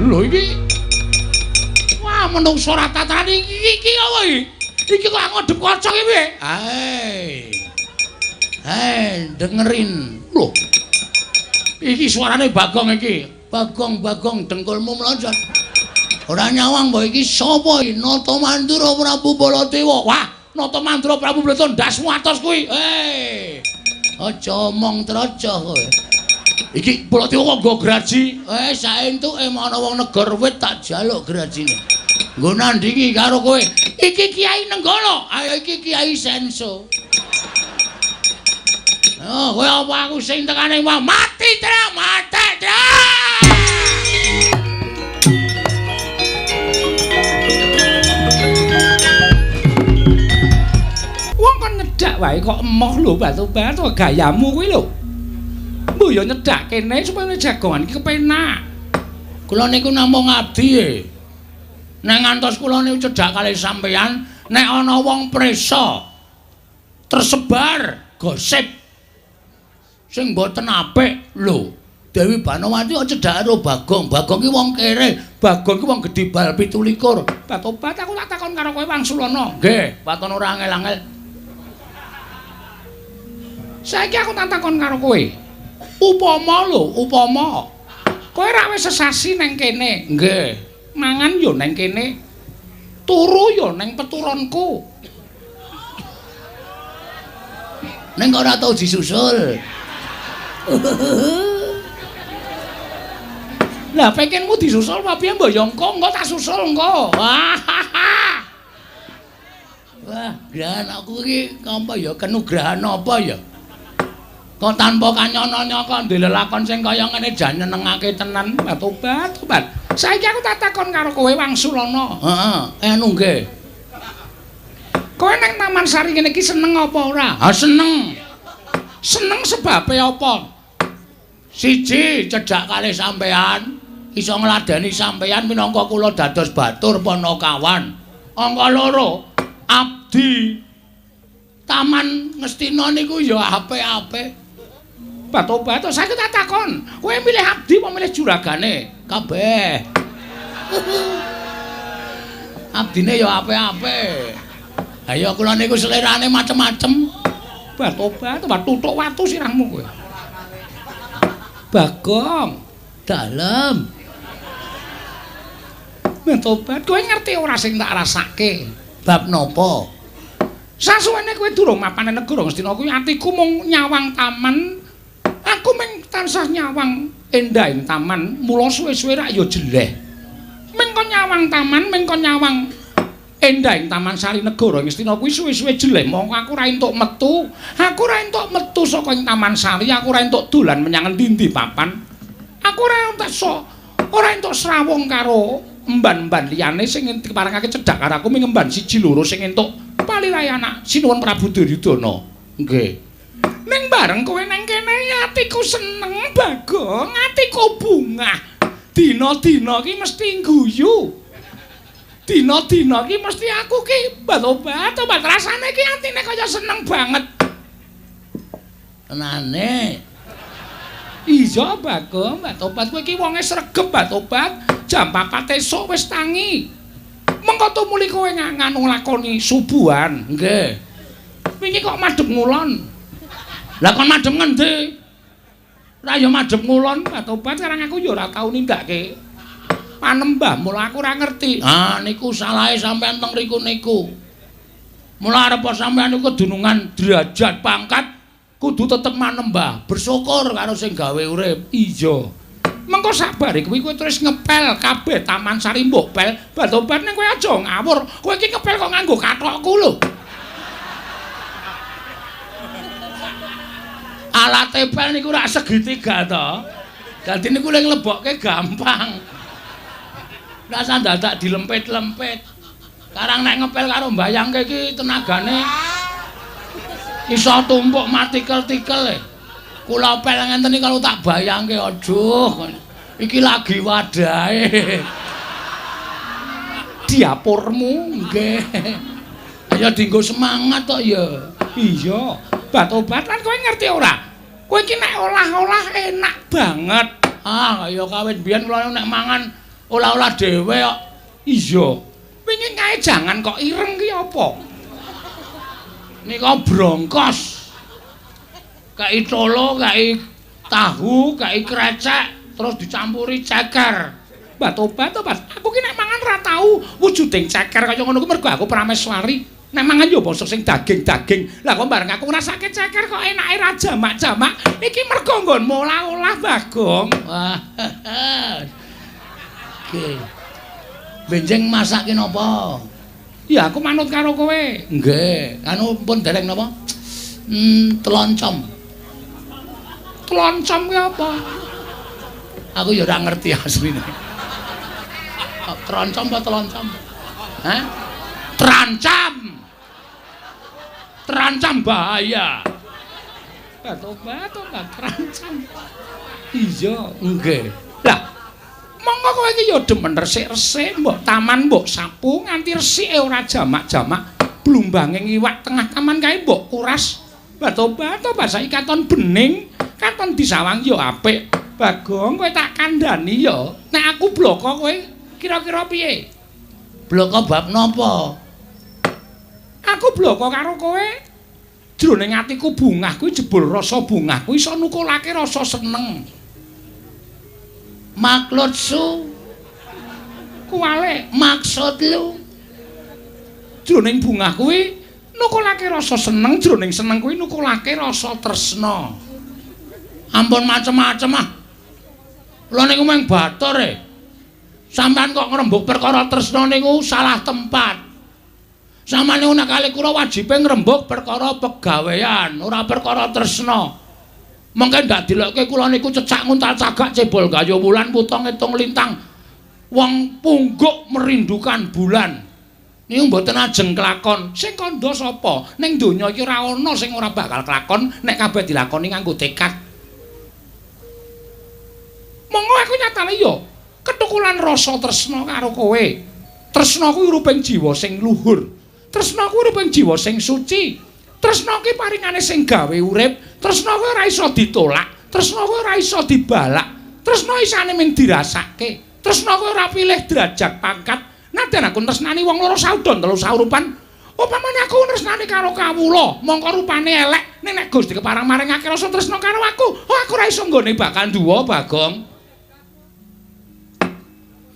Lho iki. Wah, menungso ora tataran iki iki apa iki? Iki kok ngodhep kaca iki piye? Hai. Hai, dengerin. Lho. Iki suarane Bagong iki. Bagong, Bagong, dengkulmu mlonjot. Ora nyawang mbok iki sapa iki? Nata Mandura Prabu Baladewa. Wah, Nata Mandura Prabu Baladewa ndasmu atos kuwi. Hei. Aja omong trocoh kowe. Iki Baladewa kok nggo graji? Saentuke ana wong negor wit tak jaluk grajine. Nggo nandingi karo kowe. Iki Kiai Nenggala. Ayo iki Kiai Senso. Oh, kowe apa aku sing tekane mau mati tra, mati tra. Wong kon nyedak wae kok emoh lho batu-batu gayamu kuwi lho. Mbok ya nyedak kene supaya jagongan iki kepenak. Kula niku namung abdi e. Nek ngantos kula niku cedhak kalih sampeyan, nek ana wong prisa tersebar gosip sing mboten apik lho. Dewi Banowati kok cedhak karo Bagong. Bagong ki wong kere, Bagong ki wong gedhe bal 27. Batobat aku tak takon karo kowe Wangsulana. Nggih, waton ora angel-angel. Saiki aku tak takon karo kowe. Upama lho, upama kowe ra wis sesasi neng kene. Nggih. Mangan yo neng kene. Turu yo neng peturonku. Neng kok ora tau disusul. Lah pengenmu disusul apa piye mbok yo engko, engko tak susul engko. Wah, grahan aku iki apa ya kenugrahan apa ya? Kok tanpa kanyana kok ndek lelakon sing kaya ngene jan nyenengake tenan. Tobat, tobat. Saiki aku tak takon karo kowe Wangsulana. Heeh, anu nggih. Kowe nang Taman Sari ngene iki seneng apa ora? Ha seneng. Seneng sebabe apa? Siji, cedhak kalih sampean, iso ngladeni sampean minangka kula dados batur panakawan. Angka loro, abdi Taman Ngastina niku ya apik-apik. Batobat, saiki tak takon, kowe milih abdi apa milih juragane? Kabeh. Abdine ya apik-apik. Ayo kula niku selerane macem-macem. Batobat, tutuk watu sirahmu kowe. Bagong, dalem. Batobat, kowe ngerti ora sing tak rasake? Bab napa? Sasuwene kowe durung mapan nang negara Ngastina kuwi atiku mung nyawang taman. Aku mung tansah nyawang endahing taman, mula suwe-suwe rak ya jeleh. Ming kon nyawang taman, ming kon nyawang endahing Taman Sari Negara Ngastina kuwi suwe-suwe jeleh, mongko aku ora entuk metu. Aku ora entuk metu saka ing Taman Sari, aku ora entuk dolan menyang endi-endi papan. Aku ora entuk ora entuk srawung karo emban-emban liyane sing diparengake cedhak karo aku ming emban siji loro sing entuk palirahe anak Sinuwun Prabu Duryudana. Nggih. Ning bareng kowe nang kene atiku seneng Bagong, atiku bungah. Dina-dina ki mesti ngguyu. Dina-dina ki mesti aku ki batobat-obat rasane ki atine kaya seneng banget. Tenane. Iya Bagong, batobat kowe ki wonge sregep batobat. Jam 4 esuk wis tangi. Mengko tumuli kowe nganu nglakoni subuhan. Nggih. Wingi kok madhep ngulon. Lah kon madhep ngendi? Lah ya madhep ngulon batobat sekarang aku ya ora tau nindakake panembah, mula aku ora ngerti. Ah niku salahe sampean teng riku niku. Mula arep sampean niku kedunungan derajat pangkat kudu tetep manembah, bersyukur karo sing gawe urip. Iya. Mengko sabare kuwi kowe terus ngepel kabeh Taman Sari mbok pel, batobat ning kowe aja ngawur. Kowe iki ngepel kok nganggo kathokku lho. Alate pel niku rak segitiga to. Dadi niku lek nglebokke gampang. Rasa dadak dilempit-lempit. Karang nek ngepel karo mbayangke iki tenagane iso tumpuk matikel-tikel e. Kula pel ngenten iki kalau tak bayangke aduh iki lagi wadahe. Diapurmu nggih. Ayo dienggo semangat tok ya. Iya. Batobat lan kowe ngerti ora? Kowe iki nek olah-olah enak banget. Ah, ya kawit biyen kula nek mangan Olah-olah dhewe kok. Iya. Wingi kae jangan kok ireng ki apa? Nika brongkos. Kai tolo, kai tahu, kai krecek, terus dicampuri ceker. Mbah tobat, tobat. Aku ki nek mangan ra tau wujuding ceker kaya ngono kuwi mergo aku prameswari. Nek mangan yo basa sing daging-daging. Lah kok bareng aku ngrasake ceker kok enake ra jamak-jamak. Iki mergo nggonmu olah-olah, Bagong. Wah. Oke. Benjing masake napa? Ya aku manut karo kowe. Nggih. Anu pun dereng napa? Teloncom. Teloncom ki apa? Aku ya ora ngerti asline. Troncom apa teloncom? Hah? Terancam. Terancam bahaya. Tobat, tobat, terancam. Iya, nggih. Lah, monggo kowe iki ya demen resik-resik, mbok taman mbok sapu nganti resike ora jamak-jamak. Blumbange iwak tengah taman kae mbok kuras. Tobat, tobat, saiki katon bening, katon disawang ya apik. Bagong, kowe tak kandhani ya. Nek aku bloko kowe kira-kira piye? Bloko bab napa? Aku bloko karo kowe. Jroning atiku bungah kuwi jebul rasa bungah kuwi iso nukulake rasa seneng. Maksudsu kuwale maksud lu. Jroning bungah kuwi nukulake rasa seneng, jroning seneng kuwi nukulake rasa tresna. Ampun macem-macem ah. Kula niku mung batur e. Sampeyan kok ngrembug perkara tresna niku salah tempat. Sampeyan niku nek kali kula wajibe ngrembug perkara pegawean, ora perkara tresna. Mengke ndak dilokke kula niku cecak nguntal cagak cebol gayo wulan puta ngitung lintang. Wong pungguk merindukan bulan. Niku mboten ajeng kelakon. Sing kandha sapa? Ning donya iki ora ana sing ora bakal kelakon nek kabeh dilakoni nganggo tekad. Monggo aku nyatane ya ketukulan rasa tresna karo kowe. Tresna kuwi ruping jiwa sing luhur. Tresna kuwi ruping jiwa sing suci. Tresna kuwi paringane sing gawe urip. Tresna kuwi ora iso ditolak. Tresna kuwi ora iso dibalak. Tresna isane mung dirasake. Tresna kuwi ora pilih derajat pangkat. Nadyan aku tresnani wong loro saudon telu saurupan. Upamane aku tresnani karo kawula, mongko rupane elek, ning nek Gusti kepareng maringake rasa tresna karo aku, oh aku ora iso nggone bakal duwa, Bagong.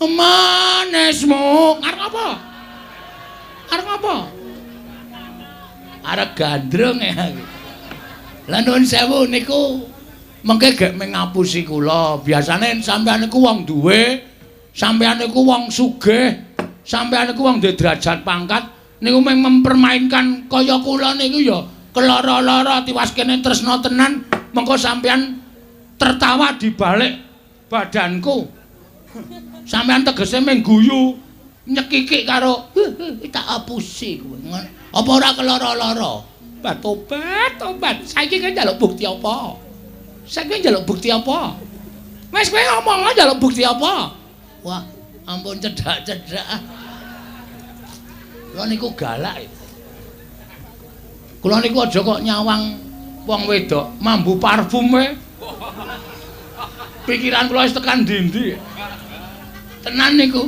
Manismu arep apa? Arep apa? Arep gandrung ya. Lah nuwun sewu niku mengke gek mengapusi kula. Biasane sampeyan niku wong duwe, sampeyan niku wong sugih, sampeyan niku wong duwe derajat pangkat, niku mung mempermainkan kaya kula niku ya keloro-loro tiwas kene tresna tenan, mengko sampeyan tertawa di balik badanku. Sampeyan tegese mung guyu nyekikik karo tak apusi kowe. Apa ora keloro-loro? Tobat, tobat. Saiki kowe njaluk bukti apa? Saiki njaluk bukti apa? Wis kowe ngomong njaluk bukti apa? Wah, ampun cedhak-cedhak. Kula niku galak. Kula niku aja kok nyawang wong wedok mambu parfum e. Pikiran kula wis tekan ndi-ndi. Tenan niku.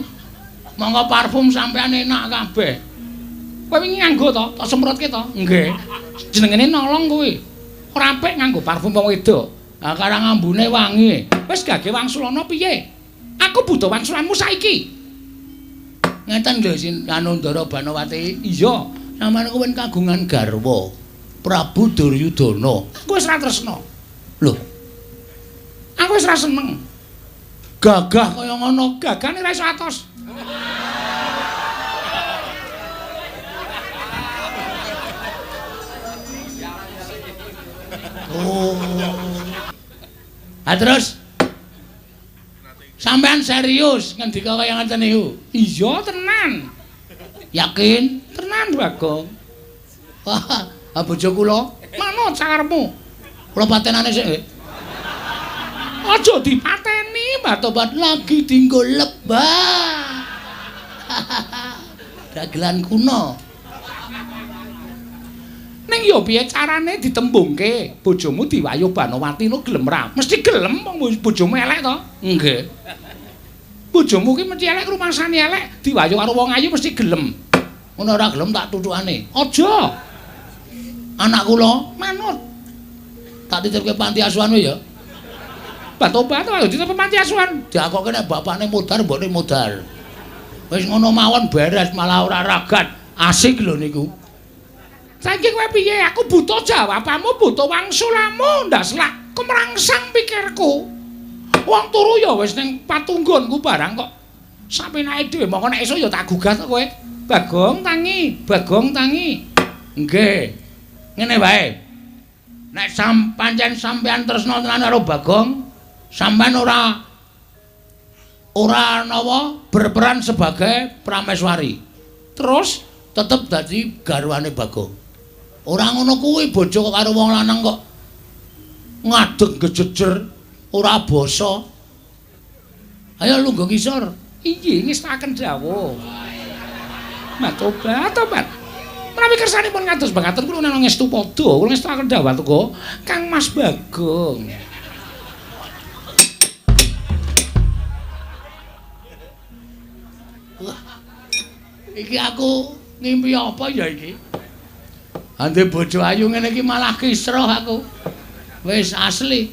Monggo parfum sampean enak kabeh. Kowe wingi nganggo to? Tak semprotke to? Nggih. Jenengene nolong kuwi. Ora apik nganggo parfum wong wedok. Ah karang ambune wangi. Wis gage wangsulana piye? Aku butuh wangsulanmu saiki. Ngeten lho sin anu Ndara Banowati. Iya, sampeyan kuwi kagungan garwa Prabu Duryudana. Aku wis ra tresna. Lho. Aku wis ra seneng. Gagah kaya ngono, gagane ra iso atos. Oh. Ha terus sampean serius ngendika kaya ngoten niku? Iya tenan. Yakin? Tenan, Bagong. Wah, bojo kula manut sakarepmu. Kula patenane sik nggih. Aja dipateni, Mbah Tobat lagi dinggo lebah. Dagelan kuno. Ning ya piye carane ditembungke? Bojomu diwayuh Banowati no gelem ra? Mesti gelem wong bojomu elek to? Nggih. Bojomu ki mesti elek rumangsane elek, diwayu karo wong ayu mesti gelem. Ngono ora gelem tak tutukane. Aja. Anak kula manut. Tak titipke panti asuhan ya. Tobat ayo dititip panti asuhan. Diakoke nek bapakne mudhar mbokne mudhar. Wis ngono mawon beres malah ora ragat. Asik lho niku. Saiki kowe piye? Aku butuh jawabanmu, butuh wangsulamu, ndak selak kemrangsang pikirku. Wong turu ya wis ning patunggonku barang kok. Sapenake dhewe mongko nek esuk ya tak gugah to kowe. Bagong tangi, Bagong tangi. Nggih. Ngene wae. Nek pancen sampean tresna tenan karo Bagong, sampean ora nawa berperan sebagai prameswari. Terus tetep dadi garwane Bagong. Ora ngono kuwi bojo kok karo wong lanang kok ngadeg gejejer ora basa. Ayo lungguh ngisor. Inggih ngestaken dawuh. Matobat, tobat. Menawi kersanipun kados bangaten kula ngestu padha, kula ngestaken dawuh tuka Kang Mas Bagong. Wah. Iki aku ngimpi apa ya iki? Ande bojo ayu ngene iki malah kisruh aku. Wis asli.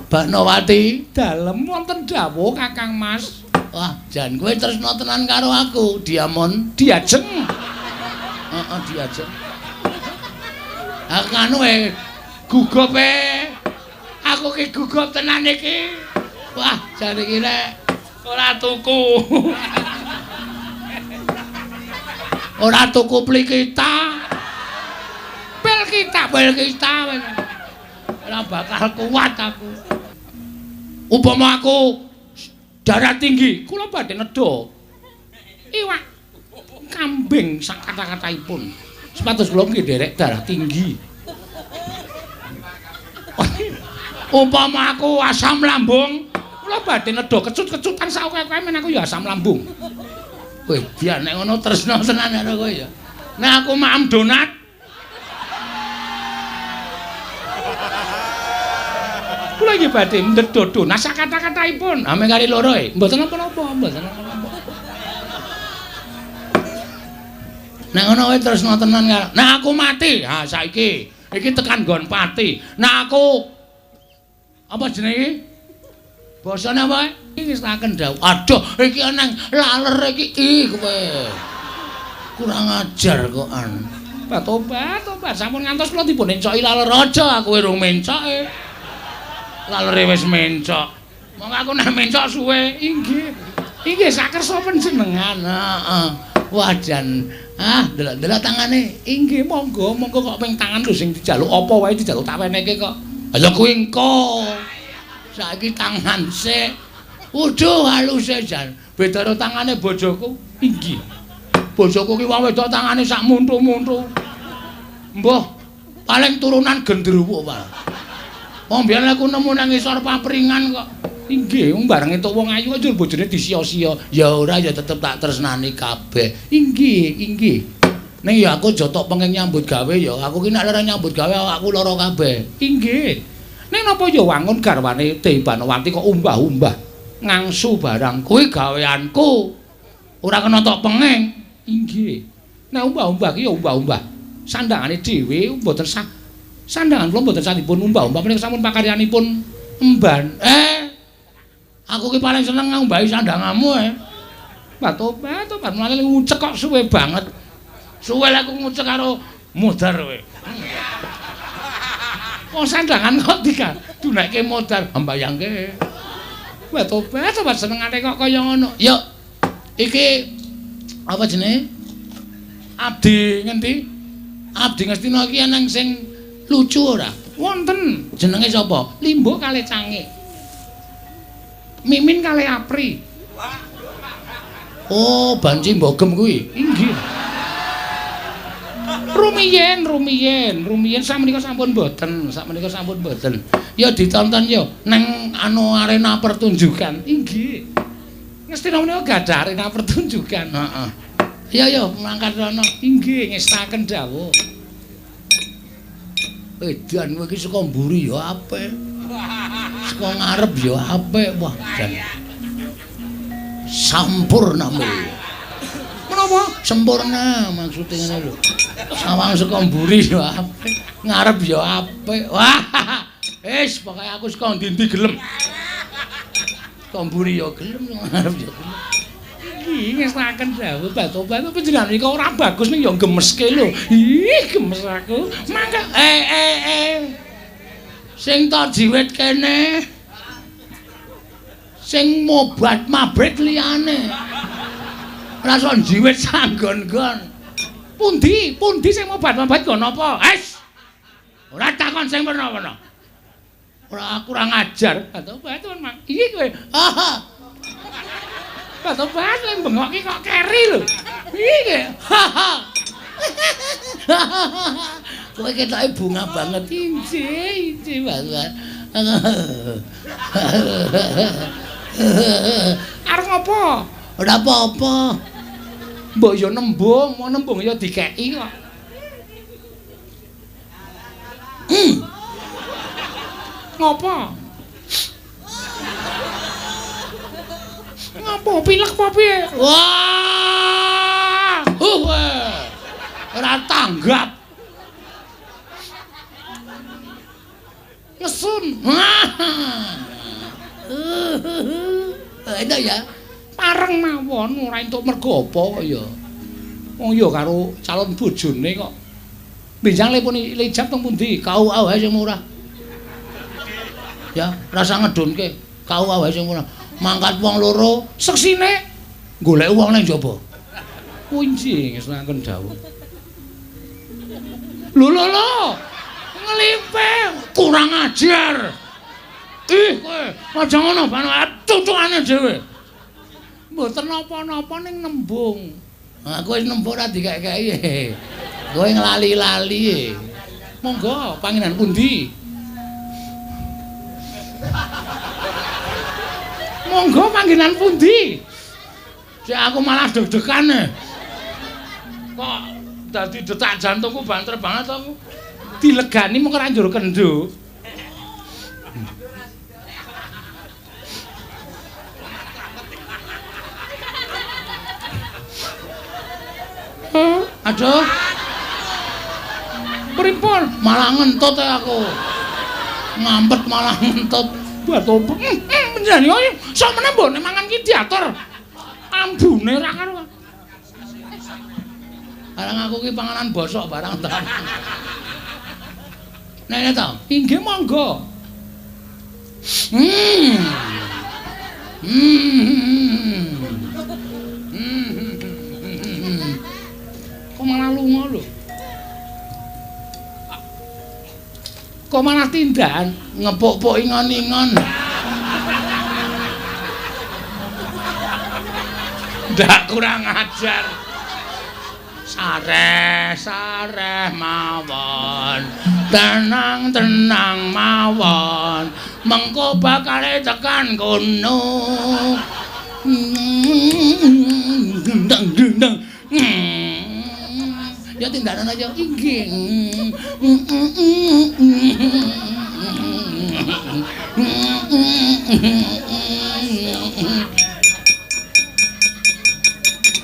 Banowati dalem wonten dawuh Kakang Mas. Wah, jan kowe tresna tenan karo aku, Diamon. Diajeng. Heeh, diajeng. Aku anu gugup e. Aku ki gugup tenan iki. Wah, jan iki rek ora tuku. Ora tuku plikita. Pil kita, pil kita. Ora bakal kuat aku. Upama aku darah tinggi, kula badhe nedha. Iwak kambing sak kata-kataipun. Sepatus kula nggih nderek darah tinggi. Upama aku asam lambung, kula badhe nedha kecut-kecutan sak akeh-akeh men aku ya asam lambung. Kowe dia nek ngono tresna tenan karo kowe ya. Nek aku maem donat, kula nggih badhe ndedha donat sak kata-kataipun. Ame kari loro e. Mboten napa-napa, mboten napa-napa. Nek ngono kowe tresna tenan karo. Nek aku mati, ha saiki iki tekan nggon pati. Nek aku apa jenenge iki? Basane apa? Iki wis tak kendhau. Aduh, iki nang laler iki ih kowe. Kurang ajar kok an. Tobat, tobat sampun ngantos kula dipun encoki laler aja aku urung mencoke. Lalere wis mencok. Monggo aku nek mencok suwe. Inggih. Inggih sakersa panjenengan. Heeh. Wah jan. Ah, delok-delok tangane. Inggih monggo, monggo kok ping tangan lho sing dijaluk apa wae dijaluk tak wenehke kok. Ya kuwi engko. Saiki tangan sik. Waduh haluse jan. Beda karo tangane bojoku. Inggih. Bojoku ki wong wedok tangane sak muntu-muntu. Mbah, paling turunan gendruwo, Pak. Wong biyen aku nemu nang ngisor papringan kok. Inggih, wong bareng entuk wong ayu kok njur bojone disia-sia. Ya ora ya tetep tak tresnani kabeh. Inggih, inggih. Ning ya aku aja tok pengen nyambut gawe ya. Aku ki nek ora nyambut gawe awakku lara kabeh. Inggih. Ning napa ya wangun garwane Dewi Banowati kok umbah-umbah ngangsu barang kuwi gaweanku. Ora kena tok penging. Inggih. Nek umbah-umbah ki ya umbah-umbah. Sandangane dhewe mboten sah. Sandangan kula mboten sanipun umbah-umbah menika sampun pakaryanipun emban. Aku ki paling seneng ngumbahi sandanganmu eh. Tobat, tobat mulane ngucek kok suwe banget. Suwe lek aku ngucek karo modar kowe. Wong sandangan kok didunekke modar, mbayangke. Tobat, tobat senengane kok kaya ngono. Yo. Iki apa jenenge? Abdi ngendi? Abdi Ngastina iki eneng sing lucu ora? Wonten. Jenenge sapa? Limbo kalih Cangik. Mimin kalih Apri. Oh, banci mbogem kuwi. Inggih. Rumiyin, rumiyin, rumiyin sakmenika sampun boten, sakmenika sampun boten. Ya ditonton yo nang anu arena pertunjukan. Inggih. Ngastina menika gadah arena pertunjukan. Heeh. Ya yo mangkat rono. Inggih, ngestaken dawuh. Edan kowe iki saka mburi ya apik. Saka ngarep ya apik. Wah, jan. Sampurna. Menapa? Sempurna maksude ngene lho. Sawang saka mburi ya apik, ngarep ya apik. Wah. Wis pokoke aku saka ndi-ndi gelem. Saka mburi ya gelem, ngarep ya gelem. Iki ngestaken dawuh Batobat panjenengan iki ora bagus ning ya gemeske lho. Ih, gemes aku. Mangga Sing tak jiwit kene. Sing mobat mabit liyane. Ora iso njiwit sanggon-gon. Pundi? Pundi sing mobat-mabit nggo napa? Wis. Ora takon sing werna-werna. Ora aku ora ngajar. Batobat Mang. Iki kowe. Ah. Batobat kowe bengok iki kok keri lho. Iki. Ha. Kowe ketoke bunga banget. Injih, injih banget. Arep ngopo? Ora apa-apa. Mbok ya nembung, mau nembung ya dikeki kok. Ngopo? Ngopo pilek apa piye? Wah! Ora tanggap. Ngesun. Enak ya. Pareng mawon ora entuk mergo apa kok ya. Wong ya karo calon bojone kok. Benjang lepun lijab teng pundi? KUA wae sing murah. Ya, rasa ngedunke. KUA wae sing murah. Mangkat wong loro, seksine golek wong ning jaba. Kunci ngesungaken dawuh. Lho lho lho. Ngelipe kurang ajar. Ih kowe, aja ngono tutukane dhewe. Mboten napa-napa ning nembung. Aku wis nembung ora dikek-keki. Kowe nglali-lali. Monggo panggenan pundi? Monggo panggenan pundi? Sik aku malah deg-degan. Kok dadi detak jantungku banter banget aku. Dilegani mung ora njur kendho. Aduh. Pripun? Malah ngentut aku. Ngampet malah ngentut. Batu panjenengan sakmene mbok nek mangan ki diatur. Ambune ora karo. Barang aku ki panganan bosok barang ta. Nek ta? Inggih monggo. Kok malah lunga lho. Kok malah tindakan ngepuk-puk ingon-ingon. Ndak kurang ajar. Sareh, sareh mawon. Tenang, tenang mawon. Mengko bakale tekan kono. Deng deng deng. Ya tindakan aja. Inggih.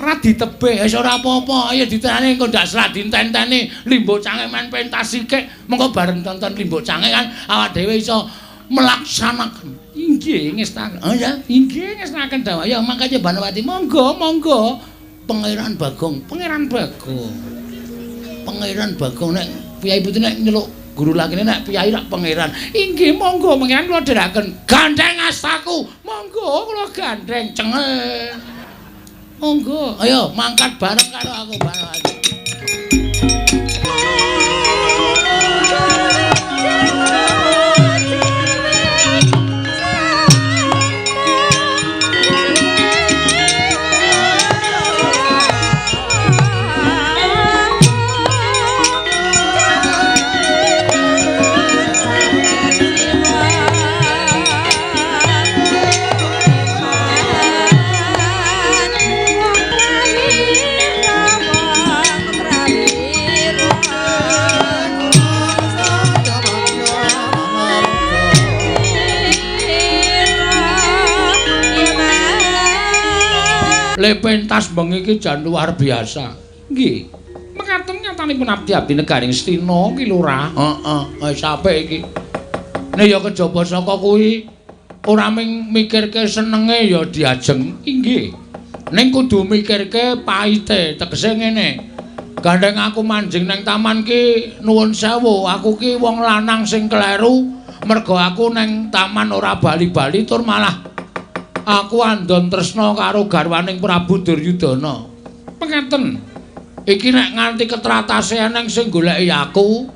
Ora ditebih, wis ora apa-apa. Ayo ditenani engko ndak serat ditenteni Limbuk Cangik main pentas sithik. Mengko bareng tonton Limbuk Cangik kan awak dhewe iso melaksanakan. Inggih ngestaken. Oh ya, inggih ngestaken dawuh. Ya mangkane Banowati monggo, monggo. Pangeran Bagong, Pangeran Bagong. Pangeran Bagong nek piyai putri nek nyeluk guru lakine nek piyai rak pangeran. Inggih monggo pangeran kula dherekaken. Gandeng astaku. Monggo kula gandeng cengel. Monggo, ayo mangkat bareng karo aku Banowati. Bye. Le pentas bengi iki jan luar biasa. Nggih. Mekaten nyatanipun abdi-abdi negaring Astina ki Lurah. Heeh, wis apik iki. Nek ya kejaba saka kuwi ora ming mikirke senenge ya diajeng. Inggih. Ning kudu mikirke paite, tegese ngene. Gandeng aku manjing nang taman ki nuwun sewu, aku ki wong lanang sing kleru mergo aku nang taman ora bali-bali tur malah aku andon tresna karo garwaning Prabu Duryudana. Mekaten. Iki nek nganti ketratase eneng sing goleki aku,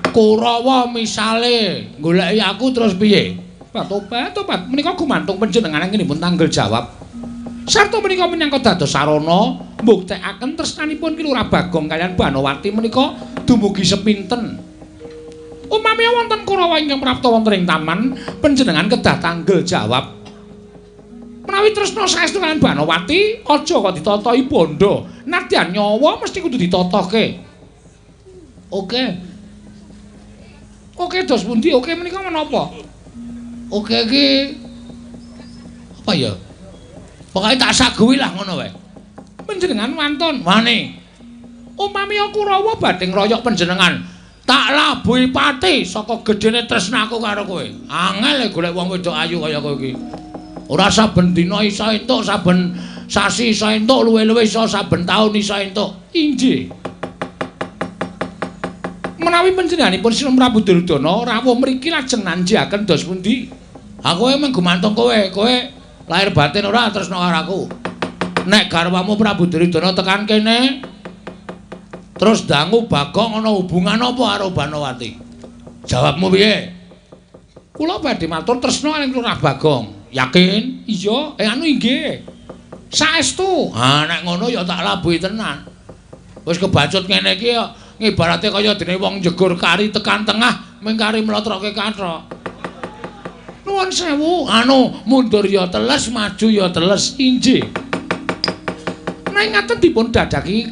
Kurawa misale goleki aku terus piye? Tobat, tobat menika gumantung panjenengan anggenipun tanggel jawab. Sarta menika minangka dados sarana mbuktekaken tresnanipun Ki Lurah Bagong kaliyan Banowati menika dumugi sepinten. Upami wonten Kurawa ingkang prapta wonten ing taman, panjenengan kedah tanggel jawab. Menawi tresna saestu kaliyan Banowati, aja kok ditatahi bondo. Nadyan nyawa mesti kudu ditatohke. Oke. Oke dos pundi? Oke menika menapa? Oke iki apa ya? Pokoke tak saguhi lah ngono wae. Panjenengan wantun. Wani. Upami Kurawa badhe ngroyok panjenengan, tak labuhi pati saka gedene tresnaku karo kowe. Angel golek wong wedok ayu kaya kowe iki. Ora saben dina iso entuk, saben sasi iso entuk, luwe-luwe iso saben taun iso entuk. Inggih. Menawi panjenenganipun Sinun Prabu Duryudana rawuh mriki lajeng nanjiaken dos pundi? Aku emang gumantung kowe, kowe lahir batin ora tresna karo aku. Nek garwamu Prabu Duryudana tekan kene terus dangu Bagong ana hubungan apa karo Banowati? Jawabmu piye? Kula badhe matur tresna kaliyan Lurah Bagong. Yakin? Iya, anu inggih. Saestu. Ha nek ngono ya tak labuhi tenan. Wis kebacut ngene iki ya ngibarate kaya dene wong njegur kari tekan tengah ming kari mlotroke kathok. Nuwun sewu, anu mundur ya teles, maju ya teles. Inggih. Nek ngaten dipun dadaki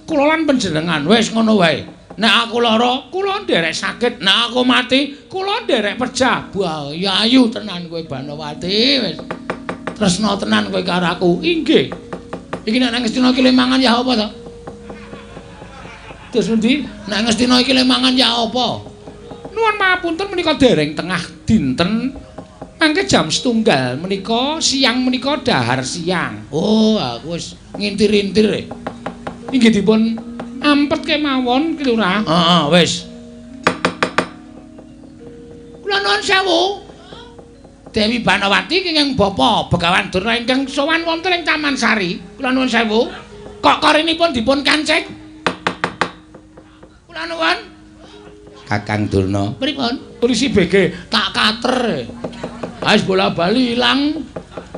kula lan panjenengan wis ngono wae. Nek aku lara, kula nderek sakit. Nek aku mati, kula nderek pejah. Wah, ya ayu tenan kowe Banowati wis. Tresna tenan kowe karo aku. Inggih. Iki nek nang Ngastina iki le mangan ya apa to? Terus pundi? Nek Ngastina iki le mangan ya apa? Nuwun mapunten menika dereng tengah dinten. Mangke jam 1:30 menika siang menika dahar siang. Oh, aku wis ngintir-intir. Inggih dipun ampet kemawon Ki Lurah. Heeh, wis. Kula nuwun sewu. Dewi Banowati kenging bapa Begawan Durna ingkang sowan wonten ing Taman Sari. Kula nuwun sewu. Kok korinipun dipun kancik? Kula nuwun. Kakang Durna. Pripun? Polisi BG tak kater. Wis bola-bali ilang.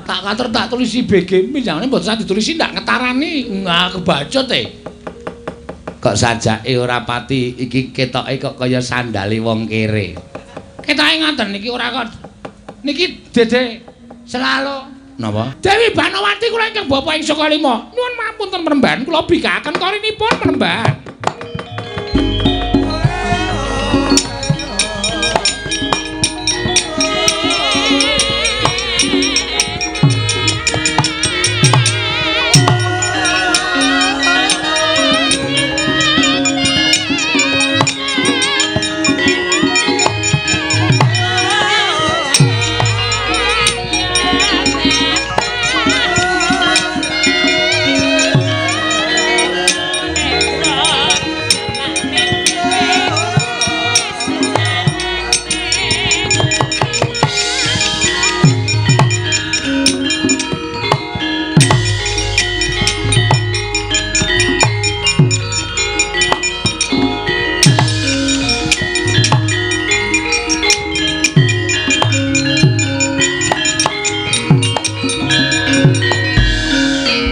Tak kater tak tulisi BG. Minjangane mboten sah ditulisi ndak ngetarani. Nah, kebacut e. Kok sajake ora pati iki ketoke kok kaya sandale wong kere. Ketoke ngoten niki ora kok. Niki Dede selalu napa? Dewi Banowati kula ingkang bapa ing Sukalima. Nuwun mapunten Premban, kula bikakaken korinipun Premban.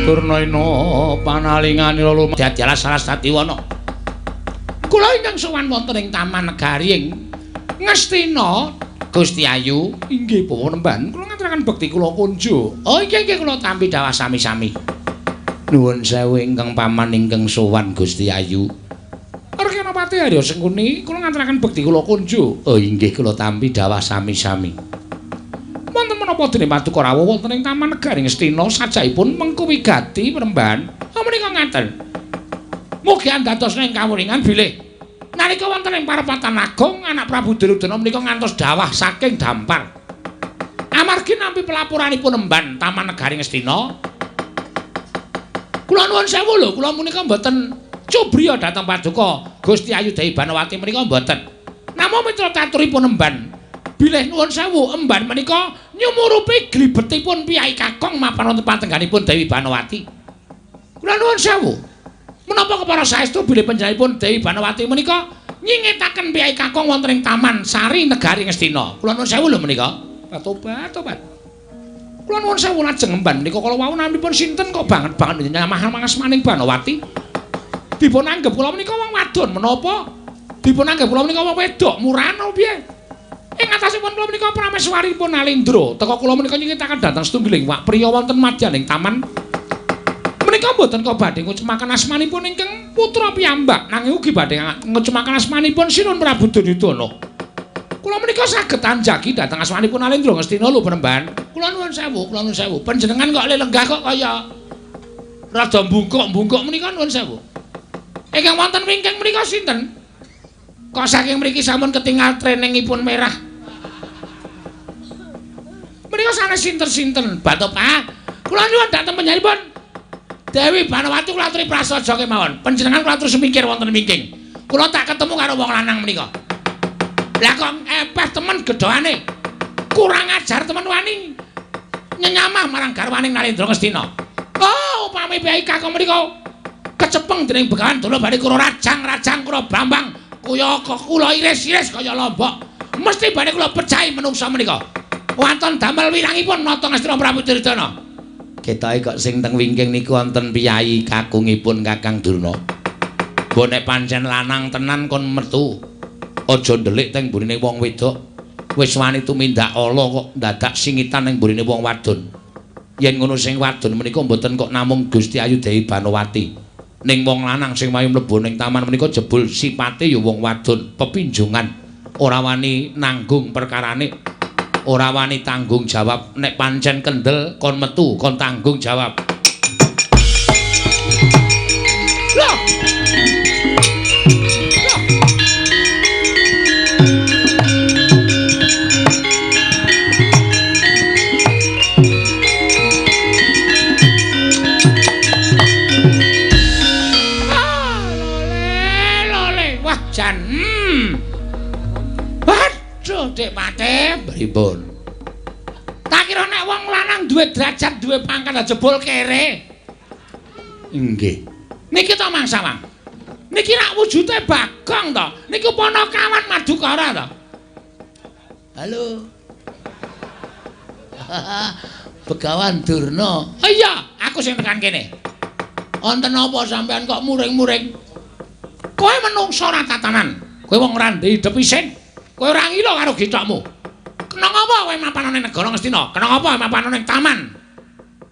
Durnaina panalingane loro dadi alas Sarasatiwana. Kula ingkang sowan wonten ing Taman Negari ing Ngastina Gusti Ayu. Inggih Bapak Nemban, kula ngaturaken bekti kula kunjuk. Oh inggih inggih kula tampi dawah sami-sami. Nuwun sewu ingkang paman ingkang sowan Gusti Ayu. Arkanapati Arya Sengkuni, kula ngaturaken bekti kula kunjuk. Oh inggih kula tampi dawah sami-sami. Wonten Menapa dene paduka rawuh wonten ing Taman Negari Ngastina sajaipun mengku wigati Premban. Menika ngaten. Mugi andados ing kawuningan bilih nalika wonten ing parepatan agung anak Prabu Duryudana menika ngantos dawah saking dampar. Amargi nampi pelaporanipun Emban Taman Negari Ngastina. Kula nuwun sewu lho, kula menika mboten cubriya dhateng paduka Gusti Ayu Dewi Banowati menika mboten. Namung mitra caturipun Emban bilih nuwun sewu Emban menika nyumurupi glibetipun piyai kakung mapan wonten patengganipun Dewi Banowati. Kula nuwun sewu. Menapa kepara saestu bilih panjenenganipun Dewi Banowati menika nyingetaken piyai kakung wonten ing Taman Sari Negari Ngastina. Kula nuwun sewu lho menika. Tobat, tobat. Kula nuwun sewu lajeng Emban menika kala wau naminipun sinten kok banget-banget nyamah asmaning Banowati. Dipun anggep kula menika wong wadon menapa? Dipun anggep kula menika wong wedok murahan apa piye? Ing atasipun kula menika prameswaripun Alindra, teka kula menika nyingetaken dhateng setunggiling wak priya wonten madyaning taman. Menika mboten kok badhe ngucemaken asmanipun ingkang putra piyambak, nanging ugi badhe ngucemaken asmanipun Sinuhun Prabu Duryudana. Kula menika saged anjagi dhateng asmanipun Alindra Ngastina lho Premban. Kula nuwun sewu, kula nuwun sewu. Panjenengan kok lenggah kok kaya rada mbungkuk-mbungkuk menika nuwun sewu. Ingkang wonten wingking menika sinten? Kok saking mriki sampun ketingal treningipun merah. Menika sanes sinten-sinten. Batopa. Kula nyuwun dhateng panjenenganipun Dewi Banowati kula aturi prasaja kemawon. Panjenengan kula atur semingkir wonten wingking. Kula tak ketemu karo wong lanang menika. Lah kok epeh temen gedhoane. Kurang ajar temen wani nyenyamah marang garwaning Narendra Ngastina. Oh, upami piyai kakung menika kecepeng dening Begawan Durna badhe kula rajang-rajang kula brambang kaya kula iris-iris kaya lombok. Mesti badhe kula pecahi menungsa menika. Wonten damel wirangipun nata Ngastina Prabu Duryudana. Ketoke kok sing teng wingking niku wonten piyai kakungipun Kakang Durna. Mbok nek pancen lanang tenan kon metu. Aja ndelik teng mburine wong wedok. Wis wani tumindak ala kok dadak singitan ning mburine wong wadon. Yen ngono sing wadon menika mboten kok namung Gusti Ayu Dewi Banowati. Ning wong lanang sing wayu mlebu ning taman menika jebul sipate ya wong wadon, pepinjungan. Ora wani nanggung perkarane. Ora wani tanggung jawab. Nek pancen kendel kon metu, kon tanggung jawab. Loh. Loh. Ah, lole, lole. Wah, jan. Aduh, Dik Pate, pripun? Tak kira nek wong lanang duwe derajat, duwe pangkat jebul kere. Nggih. Niki to Mang Sawang. Niki rak wujude Bagong to. Niku ponokawan Madukara to. Halo. Begawan Durna. Oh iya, aku sing tekan kene. Wonten apa sampean kok muring-muring? Kowe menungso ora tatanan. Kowe wong ora ndek idep isin. Kowe ora ngila karo githokmu. Kena ngapa kowe mapan ning negara Ngastina? Kena ngapa mapan ning taman?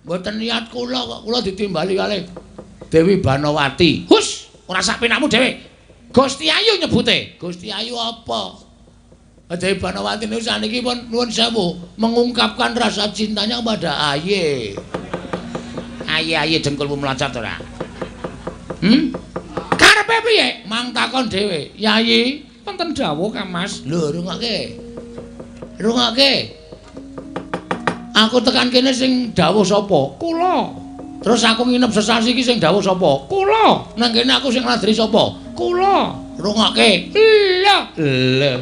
Mboten niat kula kok, kula ditimbali kalih Dewi Banowati. Hus, ora sak penakmu dhewe. Gusti Ayu nyebute. Gusti Ayu apa? Dewi Banowati niku saniki pun nuwun sewu mengungkapkan rasa cintanya kepada Aye. Aye-aye dengkulmu mlocot ora? Karepe piye? Mang takon dhewe. Yayi, wonten dawuh Kang Mas. Lho, rungokke. Rungokke. Aku tekan kene sing dawuh sapa? Kula. Terus aku nginep sesasi iki sing dawuh sapa? Kula. Nang kene aku sing ngladri sapa? Kula. Rungokke. Lho. Lho.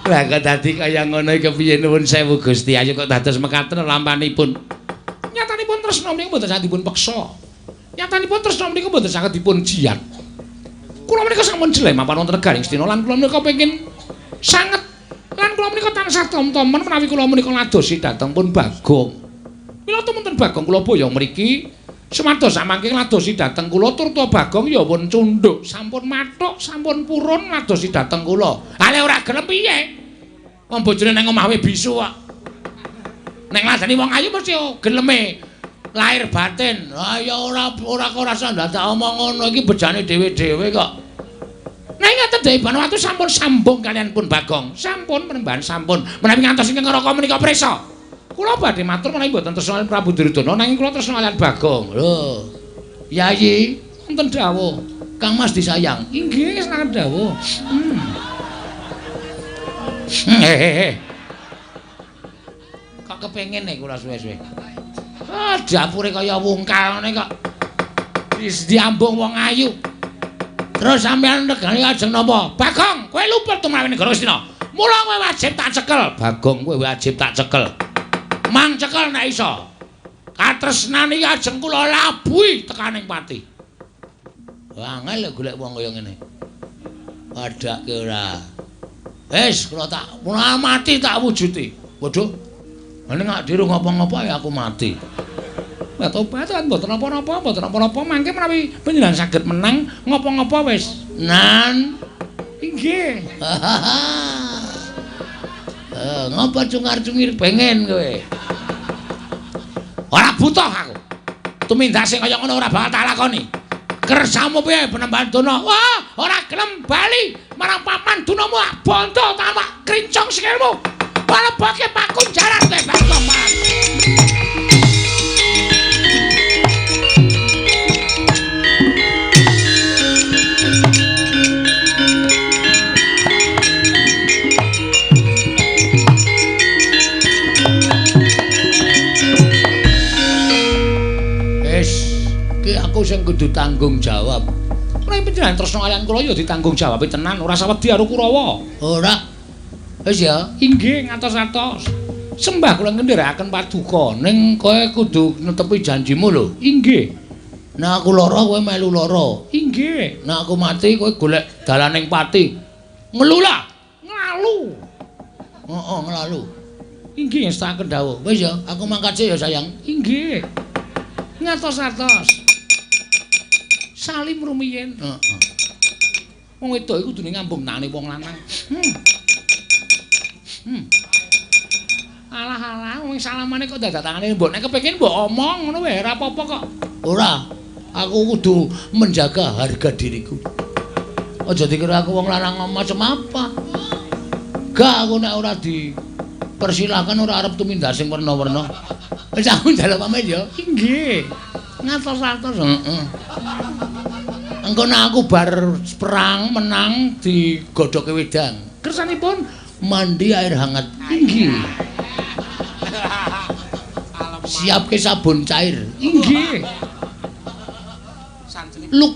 Lah kok dadi kaya ngono iki kepiye nuwun sewu Gusti Ayu kok dados mekaten lampanipun. Nyatanipun tresna menika mboten saged dipun peksa. Nyatanipun tresna menika mboten saged dipun jiat. Kula menika sampun jeleh mapan wonten negari Ngastina lan kula menika pengin sanget lan kula menika tansah tom-tomen menawi kula menika ladosi dhateng pun Bagong. Mila tumunten Bagong kula boyong mriki sumados samangke ladosi dhateng kula turta Bagong ya pun cundhuk, sampun mathuk, sampun purun ladosi dhateng kula. Ale ora gelem piye? Wong bojone nang omah wae bisu kok. Nek ngladeni wong ayu mesti geleme lahir batin. Ah ya ora ora kok rasa ndadak omong ngono iki bejane dhewe-dhewe kok. Nah ngaten Dewi Banowati sampun sambung kalian pun Bagong. Sampun penembahan sampun. Menawi ngantos ingkang neraka menika prisa. Kula badhe matur menawi mboten tresna kaliyan Prabu Duryudana nanging kula tresna kaliyan Bagong. Lho. Yayi, wonten dawuh. Kang Mas disayang. Inggih, senang dawuh. Hehehe. Kok kepengin nek kula suwe-suwe. Ah, dapure kaya wungkal ngene kok. Wis diambung wong ayu. Terus sampeyan regane ajeng napa? Bagong, kowe luput tumrap negara Astina. Mula kowe wajib tak cekel. Bagong, kowe wajib tak cekel. Mang cekel nek iso. Katresnan iki ajeng kula labuhi tekaning pati. Angel golek wong kaya ngene. Padake ora. Wis kula tak mati tak wujuti. Waduh. Nek gak diru ngopo-ngopo ya aku mati. Lah tobat kan mboten napa-napa, mboten napa-napa mangke menawi panjenengan saged menang ngopo-ngopo wis. Nan. Inggih. Ngopo cungar-cungir pengen kowe? Ora butuh aku. Tumindak sing kaya ngono ora bakal tak lakoni. Kersamu piye penemban dono? Wah, ora gelem bali marang papan dunamu bondo tamak krincong sikilmu. Palebake pakunjaran kowe Bagong. Aku sing kudu tanggung jawab. Ora panjenengan tresna kaliyan kula ya ditanggung jawab tenan, ora usah wedi karo Kurawa. Ora. Wis ya. Inggih, ngatos-atos. Sembah kula ngendherekaken paduka. Ning kowe kudu netepi janjimu lho. Inggih. Nek aku lara kowe melu lara. Inggih. Nek aku mati kowe golek dalaning pati. Ngelula. Nglalu. Heeh, nglalu. Inggih, ngestakaken dawuh. Wis ya, aku mangkat sik ya, sayang. Inggih. Ngatos-atos. Salim rumiyin. Heeh. Wong wedok iku kudune ngambung tangane wong lanang. Alah-alah wong salamane kok dadak tangane mbok nek kepengin mbok omong ngono wae ora apa-apa kok. Ora. Aku kudu menjaga harga diriku. Aja dikira aku wong lanang macam apa. Gak aku nek ora dipersilahkan ora arep tumindak sing werna-werna. Wis aku njaluk pamit ya. Inggih. Ngatos-atos. Heeh. Engko nek aku bar perang menang digodhoke wedang. Kersanipun mandi air hangat. Inggih. Siapke sabun cair. Inggih. Luk.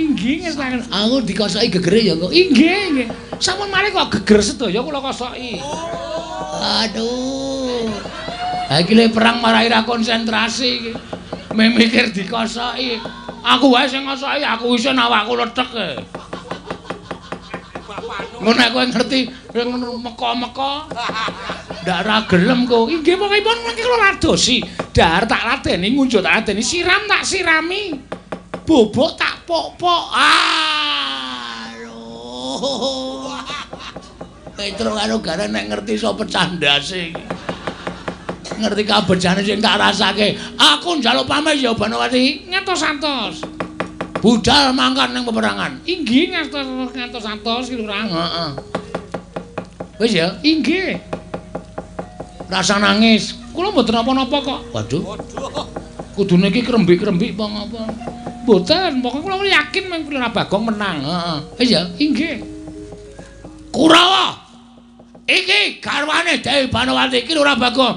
Inggih ngestakaken. Aku dikosoki gegere ya kok. Inggih, nggih. Sampun mari kok geger sedaya kula kosoki. Aduh. Ha iki le perang marai ra konsentrasi iki. Mikir dikosoki. Aku wae sing ngosoki, aku isin awakku lethek. Ngono nek kowe ngerti meka-meka ndak ra gelem kok. Inggih pokokipun mangke kula ladosi. Dahar tak ladeni, ngunjuk tak ladeni, siram tak sirami. Bobok tak pok-pok. Aduh. Petro karo Gareng nek ngerti iso pecah ndase iki. Ngerti kabejane sing tak rasake. Aku njaluk pamit ya Banowati. Ngatos-atos. Budal mangkat ning peperangan. Inggih ngatos-atos ki Lurah. Heeh. Wis ya? Inggih. Rasa nangis. Kula mboten napa-napa kok. Waduh. Kudune iki krembik-krembik apa ngapa? Mboten, pokoke kula yakin mung Lurah Bagong menang. Heeh. Wis ya? Inggih. Kurawa. Iki garwane Dewi Banowati iki Lurah Bagong.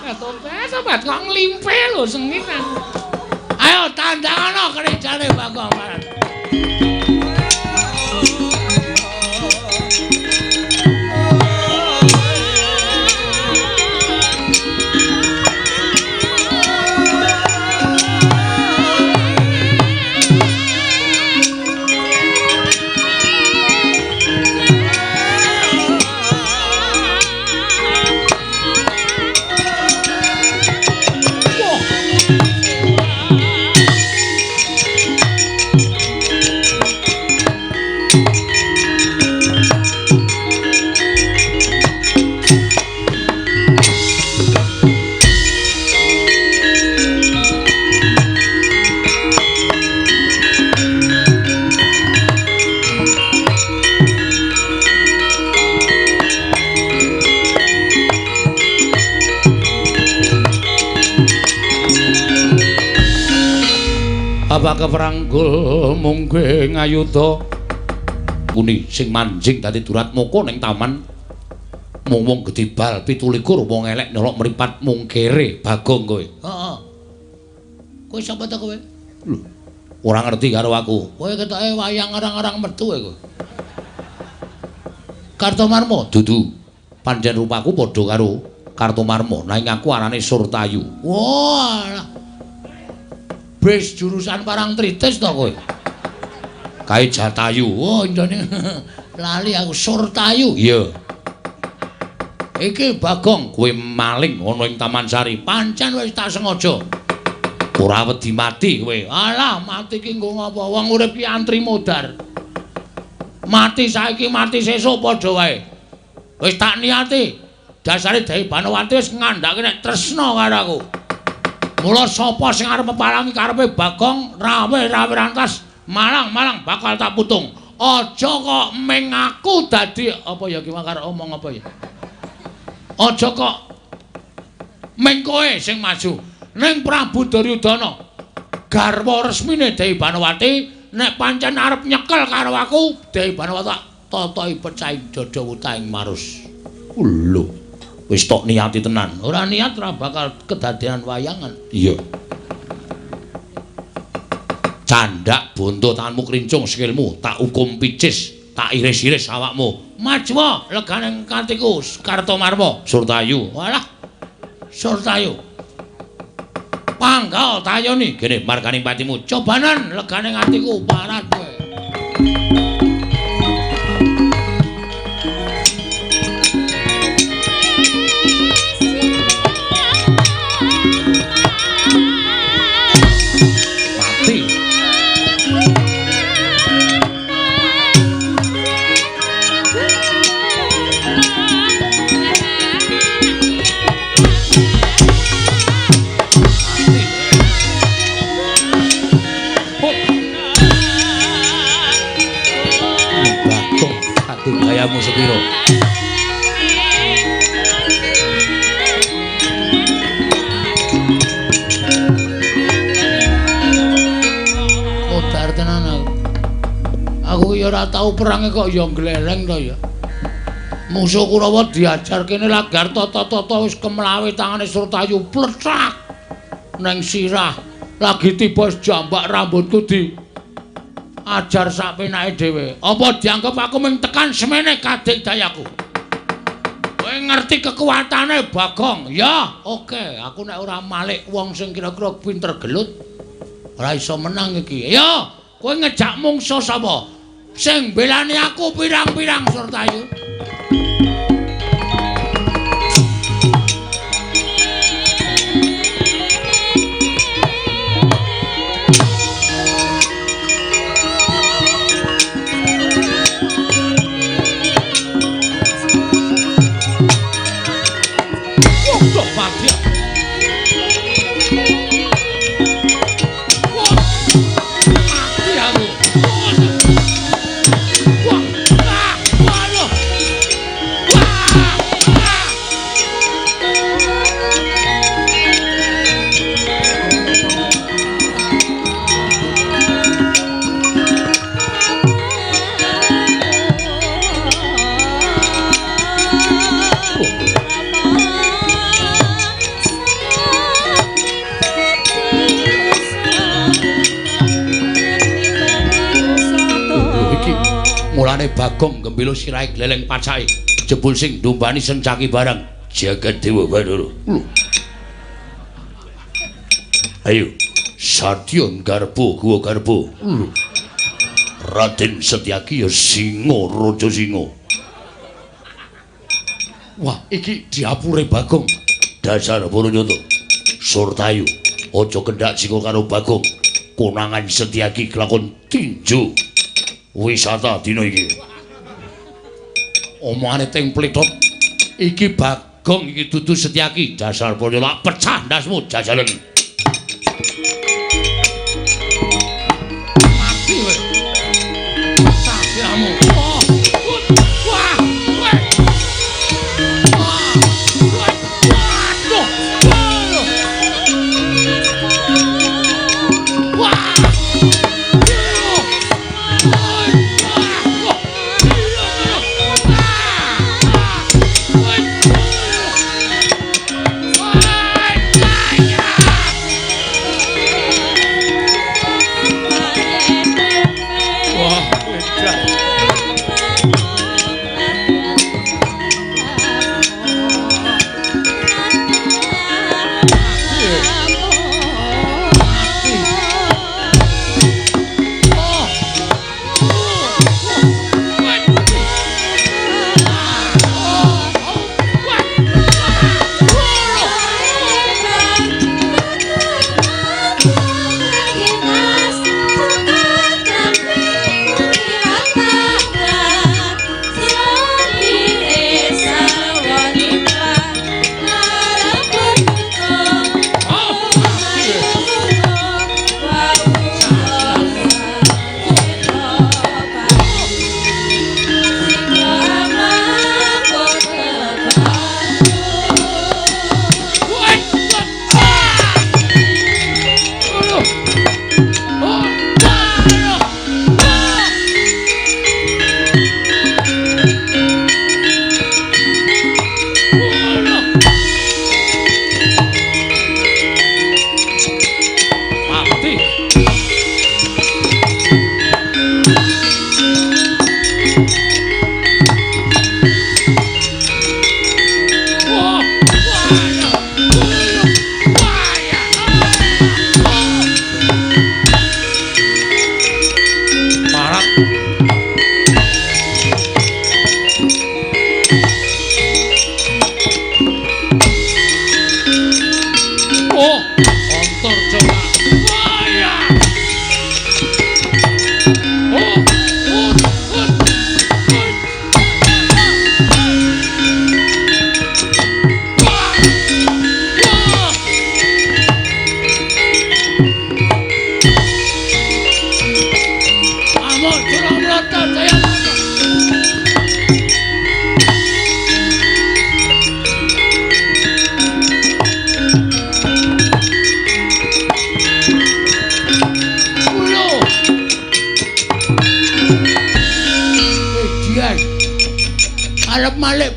Ya tobat, sobat kok nglimpe lho sengit aku. Ayo tandangana kerjane Bagong. Bapak keperanggul mungge ngayuda kuni sing manjing dadi Duratmaka ning taman mung wong gedhe bal 27 wong elek nyolok mripat mung kere Bagong kowe. Heeh. Kowe sapa ta kowe? Lho, ora ngerti karo aku. Kowe ketoke wayang arang-arang metu kowe. Kartomarma dudu. Pancen rupaku padha karo Kartomarma, nanging aku arane Surtayu. Wah. Bis jurusan Parangtritis to kowe? Kae Jatayu. Oh, njane lali aku Surtayu. Iya. Iki Bagong kowe maling ana ing Taman Sari. Pancen wis tak sengaja. Ora wedi mati kowe. Alah, mati ki nggo ngapa? Wong urip ki antri modar. Mati saiki mati sesuk padha wae. Wis tak niati. Dasare Dewi Banowati wis ngandhake nek tresna karo aku. Mula sapa sing arep peparangi karepe Bagong rawe-rawe rantas malang-malang bakal tak putung. Aja kok ming aku dadi apa ya ki karo omong apa ya. Aja kok ming kowe sing maju. Ning Prabu Duryudana garwa resmine Dewi Banowati nek pancen arep nyekel karo aku Dewi Banowati tak totohi pecahing dada wutahing marus. Lho, wis tok niati tenan. Ora niat ora bakal kedadean wayangan. Iya. Candak bonto tanganmu krincung sikilmu tak hukum picis, tak iris-iris awakmu. Majuwa legane katiku Kartomarma. Surtayu. Walah. Surtayu. Panggal tayoni gene marganing patimu. Cobanan legane atiku parat kowe. Mati. Gayamu sepiro? Modar tenan aku. Aku ya ora tau perange kok ya gleleng to ya. Musuh Kurawa diajar kene lagar tata-tata wis kemlawe tangane Surtayu plecak neng sirah. Lagi tiba jambak rambutku di ajar sak penake dhewe. Apa dianggep aku mung tekan semene kadik dayaku? Kowe ngerti kekuatane Bagong? Ya, oke. Aku nek ora malik wong sing kira-kira pinter gelut ora iso menang iki. Ya, kowe ngejak mungsuh sapa? Sing belani aku pirang-pirang Surtayu. Mulane Bagong gembilo sirahe gleleng pacake jebul sing ndumbani sencaki barang jagat dewa Bathara. Lho. Ayo Satya garbo guwa garbo. Lho. Raden Setyaki ya singa raja singa. Wah, iki diapure Bagong. Dasar Baranyata. Surtayu aja kendhak singa karo Bagong. Konangan Setyaki kelakon tinju wisata dina iki. Omongane teng plethot. Iki Bagong iki dudu Setyaki. Dasar Baranyata pecah ndasmu jajalen. Mati kowe. Pecah sirahmu. Oh. Wah, kowe. Wah. Waduh. Wah.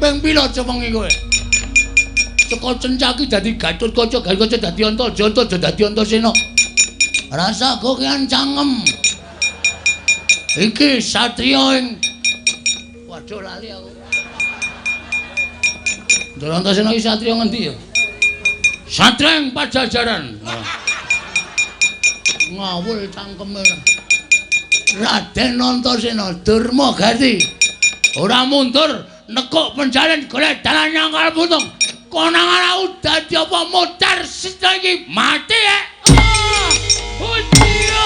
Ping pira cewengi kowe? Saka Cencaki dadi Gatotkaca, Gatotkaca dadi Antaja, Antaja dadi Antasena. Rasa kokean cangkem. Iki satriya ing waduh lali aku. Ndara Antasena iki satriya ngendi ya? Satriya ing Pajajaran. Ngawul cangkeme. Raden Antasena Durma Gati. Ora mundur nekuk penjalin golek dalan nyangkal putung. Konangan aku dadi apa modar sita iki mati ya. Oh iya.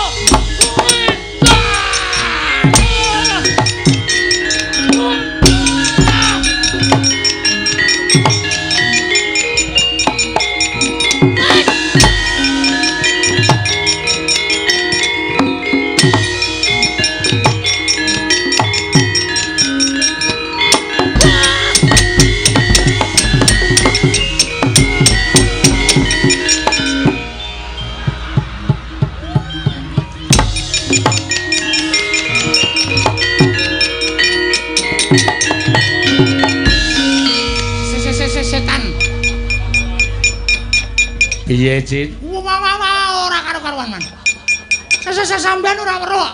Setan. Piye, Cit? Wah, wah, wah, ora karo-karuan, Man. Sampeyan ora weruh.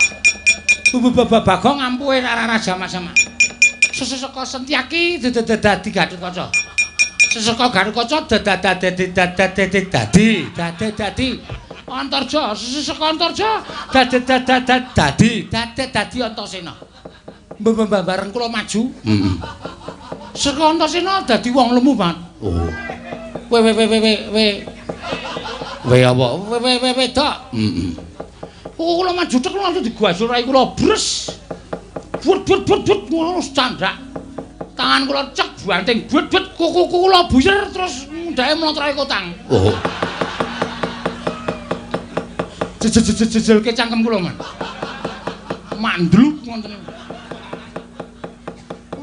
Bagong ampuhe ora jamak-jamak. Seseka Sentyaki dadi Gatotkaca. Seseka Gatotkaca dadi dadi Antarja, seseka Antarja dadi dadi Antasena. Bareng kula maju. Heeh. Seka Antasena dadi wong lemu, Pak. Oh. We we we we we. We apa? We we we wedok. Heeh. Kula maju tek langsung digwasur rai kula bres. But but but but ngono candhak. Tangan kula cek banting but but kuku kula buyer terus mundhake mlotroke kotang. Oh. Jejelke cangkem kula, Man. Mandluk ngoten.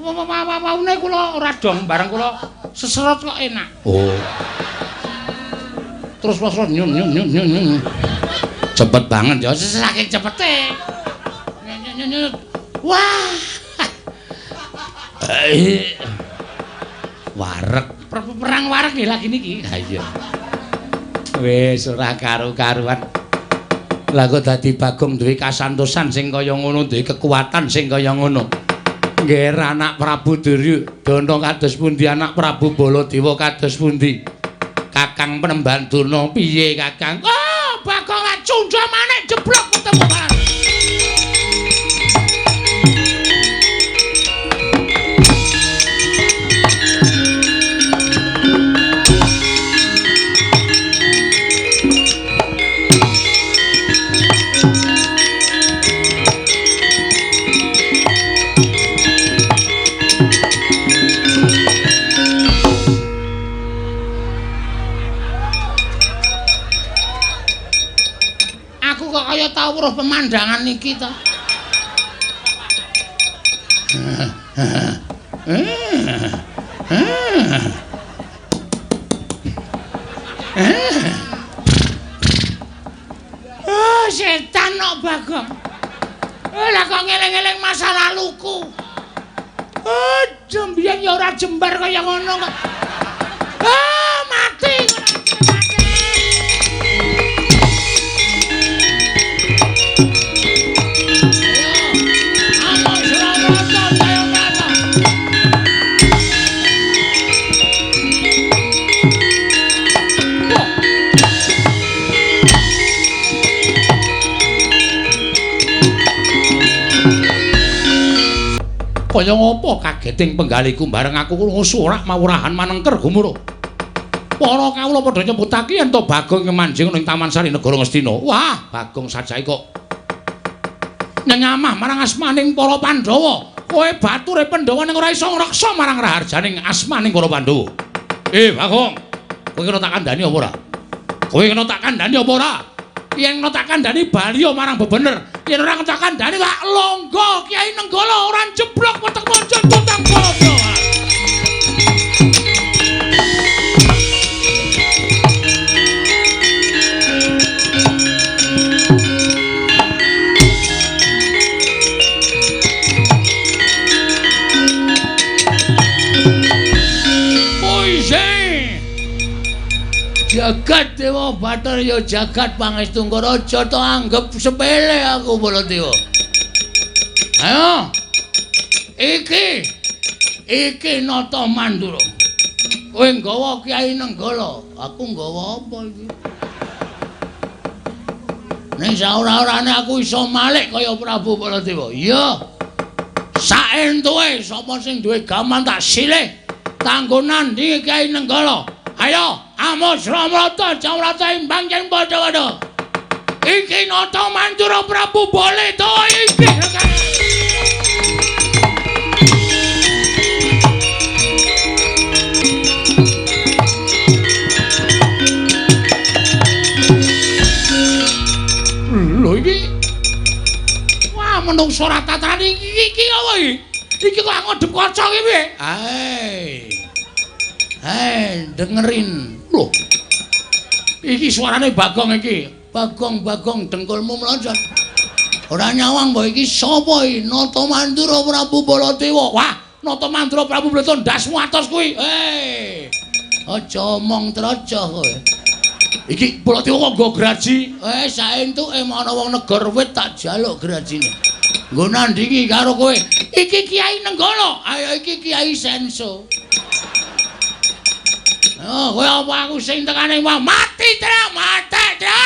Waune kula ora dong, bareng kula seserot kok enak. Oh. Terus terus nyun nyun nyun nyun. Cepet banget ya, saking cepete. Nyun nyun nyun. Wah. Wareg, perang wareg nggih lagi niki. Ha iya. Wis ora karu-karuan. Lah kok dadi Bagong duwe kasantosan sing kaya ngono, duwe kekuatan sing kaya ngono. Nggih anak Prabu Duryudana kados pundi, anak Prabu Baladewa kados pundi? Kakang Penemban Durna piye, Kakang? Oh, Bagong lak cundha manik jeblok ketemu bareng. Kaya tau weruh pemandangan iki to. Oh, setan kok Bagong. Lah kok ngeling-eling masa laluku. Oh, mbiyen ya ora jembar kaya ngono kok. Ah, mati ngono. Kaya ngopo kageting penggaliku bareng aku krungu sorak mawurahan manengker gumuruh. Para kawula padha nyebutake yen to Bagong kemanjing ning Taman Sari Negara Ngastina. Wah, Bagong sajae kok nyenyamah marang asmaning para Pandhawa. Kowe bature Pandhawa ning ora iso ngreksa marang raharjaning asmaning para Pandhawa. Bagong, kowe kena tak kandhani apa ora? Kowe kena tak kandhani apa ora? Yen kena tak kandhani bali marang bebener. Yen ora tak kandhani lak longgo Kyai Nenggala ora jeblok wetek monjon tutang Baladewa. Jagat Dewa Bathara ya jagat pangestu Raja to anggep sepele aku Baladewa. Ayo. Iki iki Nata Mandura. Kowe nggawa Kyai Nenggala, aku nggawa apa iki? Ning saora-orane aku iso malik kaya Prabu Baladewa. Iya. Saentuke sapa sing duwe gaman tak silih kanggo nandhingi Kyai Nenggala. Ayo, Amusra mrata jamrata imbang yen padha-padha. Iki Nata Mandura Prabu Baladewa iki. Lho iki. Wah, menungso ora tataran iki iki apa iki? Iki kok ngodhep kaca iki piye? Hai. Hai, dengerin. Loh. Iki suarane Bagong iki. Bagong-bagong dengkulmu mlonjot. Ora nyawang mbok iki sapa iki? Nata Mandura Prabu Baladewa. Wah, Nata Mandura Prabu Baladewa ndasmu atos kuwi. Hei. Aja omong trocoh kowe. Iki Baladewa kok nggo graji? Saentuke ana wong negor wit tak jaluk grajine. Nggo nandhingi karo kowe. Iki Kyai Nenggala. Ayo iki Kyai Senso. Oh, kowe apa aku sing tekane wah mati tra, mati tra.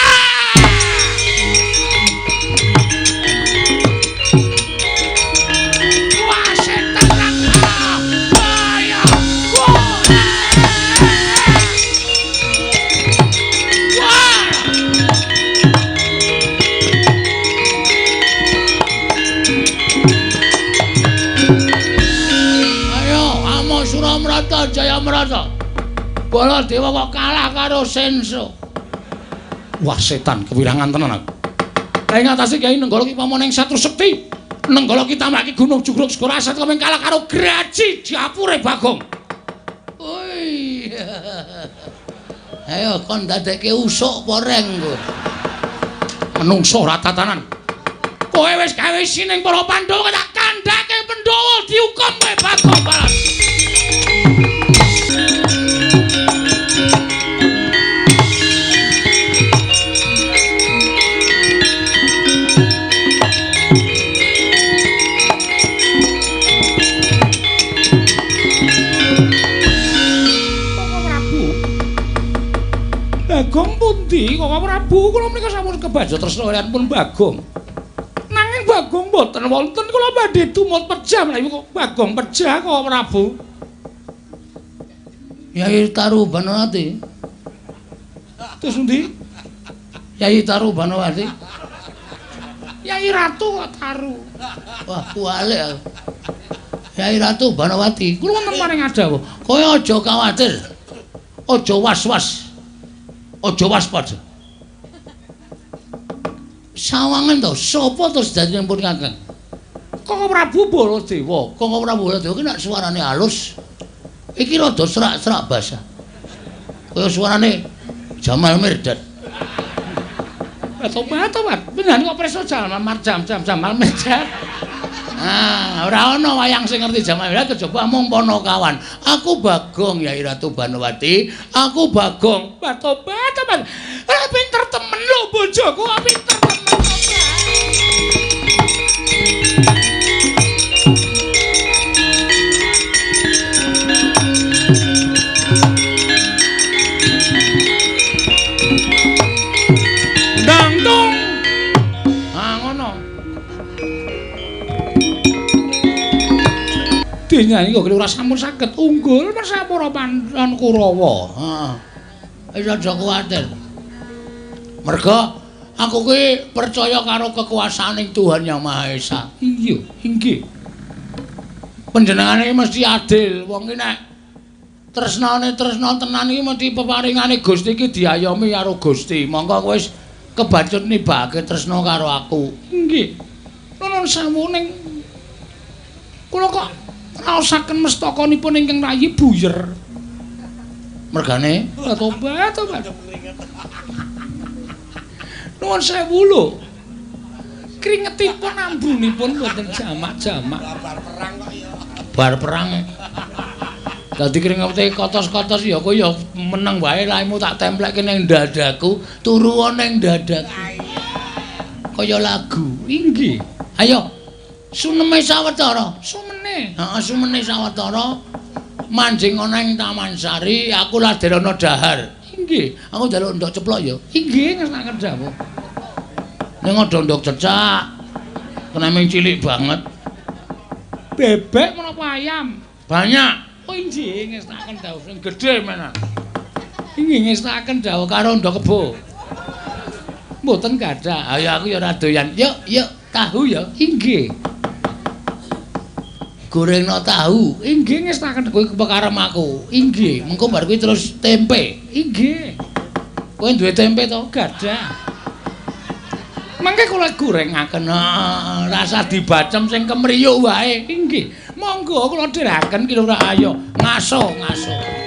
Wah, setan ra. Ayo. Wah. Wah. Ayo, amo Suramrata Jayamrata. Baladewa kok kalah karo Senso. Wah, setan kewirangan tenan aku. Lah ing atase Kyai Nenggala ki pamane ing Satru Sekti. Nenggala ki tamaki Gunung Jugruk Segara Asat kok kalah karo Graji Japure Bagong. Oi. Ayo kon dadekke usuk apa reng kowe. Menungso ora tatanan. Kowe wis gawe sining para Pandhawa tak kandhake Pandhawa dihukum kowe Bagong Balas. Bagong pundi Koko Prabu? Kula menika sampun kebajo tresna kaliyan pun Bagong. Nanging Bagong mboten wonten, kula badhe tumut pejah menawi kok Bagong pejah Koko Prabu. Yai Taru Banowati. Terus pundi? Yai Taru Banowati. Yai Ratu kok Taru. Wah, kuwalik aku. Yai Ratu Banowati, kula wonten paring adawuh. Kowe aja kuwatir. Aja was-was. Aja waspada. Sawangan to, sapa to sedayanipun Kakang? Koko Prabu Baladewa. Koko Prabu Baladewa ki nek suarane halus. Iki rada serak-serak basah. Kaya suarane Jamal Mirdad. Tobat, tobat. Bener kok preso Jamal Jamal Mirdad. Ah, ora ana wayang sing ngerti Jamal Mirdad kejaba mung Ponokawan. Aku Bagong Yai Ratu Banowati, aku Bagong. Tobat, tobat. Ah, pinter temen lho bojoku, pinter temen. Dang dong. Ah, ngono. Dinyanyi kok ora sampun saged unggul mersah para Pandhawa Kurawa. Heeh. Wis aja kuwatir. Merga aku kuwi percaya karo kekuasaaning Tuhan Yang Maha Esa. Iya, inggih. Panjenengane mesti adil. Wong ki nek tresnane tresna tenan iki mesti peparingane Gusti iki diayomi karo Gusti. Monggo kowe wis kebacut nibake tresna karo aku. Inggih. Nuwun sewu ning kula kok raosaken mestakanipun ingkang rayi buyer. Mergane tobat, tobat. Nuwun sewu lho. Kringetipun ambunipun mboten jamak-jamak. Bar perang kok ya. Bar perang. Dadi kringete kotos-kotos ya kowe ya meneng wae laimu tak templekke ning dadaku, turu ning dadaku. Kaya lagu. Inggih. Ayo. Suneme sawetara. Sumene. Heeh, sumene sawetara. Manjing ana ing Taman Sari, aku laderana dahar. Inggih, aku njaluk ndok ceplok ya. Inggih, ngersakaken dawuh. Ning aja ndok cecak. Kena cilik banget. Bebek menapa ayam? Banyak. Oh inggih, ngersakaken dawuh. Sing gedhe menan. Inggih, ngersakaken dawuh karo ndok kebo. Mboten gadah. Ayo aku ya ora doyan. Yuk, yuk, tahu ya. Inggih. Gorengno tahu. Inggih, ngersakaken kuwi kepekarem aku. Inggih. Mengko bar kuwi terus tempe. Inggih. Kowe duwe tempe to? Gadah. Mangke kula gorengaken. Rasa dibacem sing kemriyuk wae. Inggih. Monggo kula dheraken ki lho. Ayo, ngaso, ngaso.